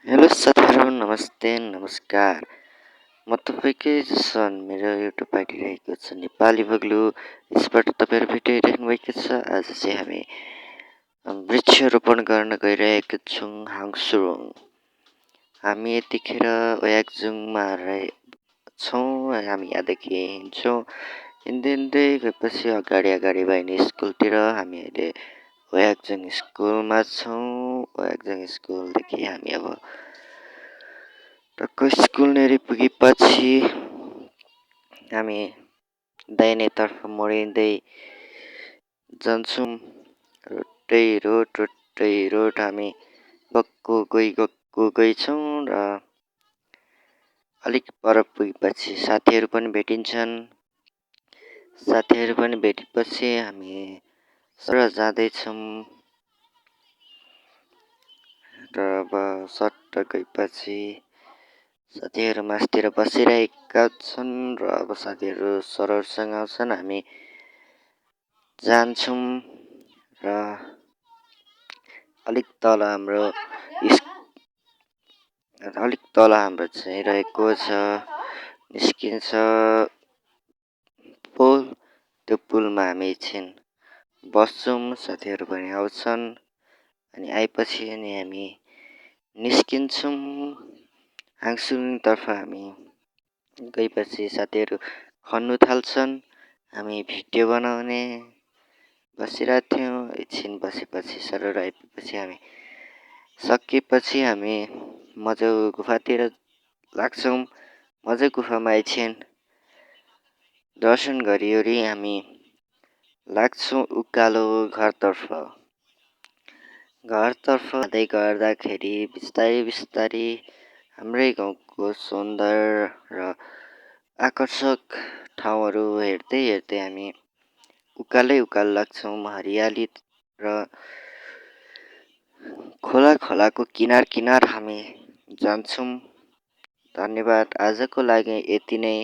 Hello साथीहरू, नमस्ते नमस्कार। म तपाईँकै जसन मेरो युट्युब आइडी रहेको छ नेपाली बग्लु। यसबाट तपाईँहरू भेटिरहेको भएको छ। आज चाहिँ हामी वृक्षरोपण गर्न गइरहेका छौँ हाङसुरुङ। हामी यतिखेर ओयाकजुङमा छौँ। हामी यहाँदेखि हिँड्छौँ। हिँड्दै गएपछि अगाडि बहिनी स्कुलतिर हामी अहिले ओयाकजुङ स्कुलमा छौँ। ओयाकजुङ स्कुलदेखि हामी अब टक्क स्कुलनेरि पुगेपछि हामी दाहिनेतर्फ मोडिँदै जान्छौँ। रोटै रोड हामी गक्कु गई छौँ र अलिक पर पुगेपछि साथीहरू पनि भेटिन्छन्। साथीहरू पनि भेटेपछि हामी सर जाँदैछौँ र अब सट्ट गएपछि साथीहरू मासतिर बसिरहेका छन् र अब साथीहरू सरहरूसँग आउँछन्, हामी जान्छौँ र अलिक तल हाम्रो चाहिँ रहेको छ, निस्किन्छ पुल। त्यो पुलमा हामी एकछिन बस्छौँ, साथीहरू पनि आउँछन् अनि आएपछि अनि हामी निस्किन्छौँ। हाङसुङतर्फ हामी गएपछि साथीहरू खन्नु थाल्छन्। हामी भिडियो बनाउने बसिरहेको थियौँ। एकछिन बसेपछि सरहरू आएपछि हामी सकेपछि हामी मजौ गुफातिर लाग्छौँ। मजै गुफामा एकछिन दर्शन गरिओरी हामी लाग्छौँ उकालो घरतर्फ जाँदै गर्दाखेरि बिस्तारै हाम्रै गाउँको सुन्दर र आकर्षक ठाउँहरू हेर्दै हामी उकालो लाग्छौँ। हरियाली र खोलाको किनार हामी जान्छौँ। धन्यवाद। आजको लागि यति नै।